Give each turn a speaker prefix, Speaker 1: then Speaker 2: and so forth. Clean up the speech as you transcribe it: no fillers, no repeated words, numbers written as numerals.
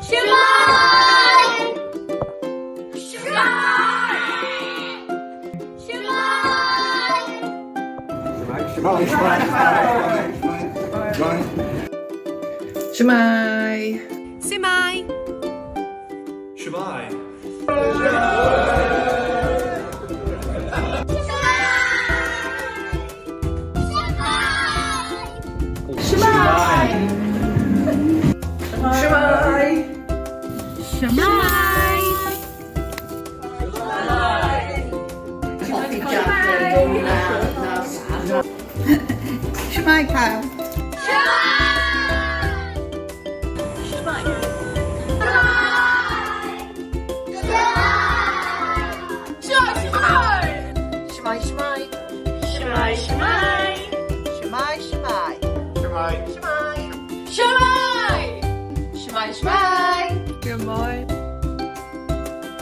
Speaker 1: Shwmae! Shwmae! Shwmae!
Speaker 2: Shwmae, shwmae, shwmae, shwmae.
Speaker 3: Shwmae.
Speaker 4: Shwmae.
Speaker 5: Shwmae.
Speaker 1: Shwmae!
Speaker 3: Shwmae.
Speaker 4: Shwmae.
Speaker 3: Hoffi Jack na, na.
Speaker 6: Shwmae pawb.
Speaker 1: Shwmae! Shwmae!
Speaker 3: Shwmae, shwmae.
Speaker 1: Shwmae, shwmae!
Speaker 3: Shwmae, shwmae.
Speaker 2: Shwmae.
Speaker 3: Shwmae.
Speaker 1: Shwmae! Shwmae, shwmae!
Speaker 4: Shwmae.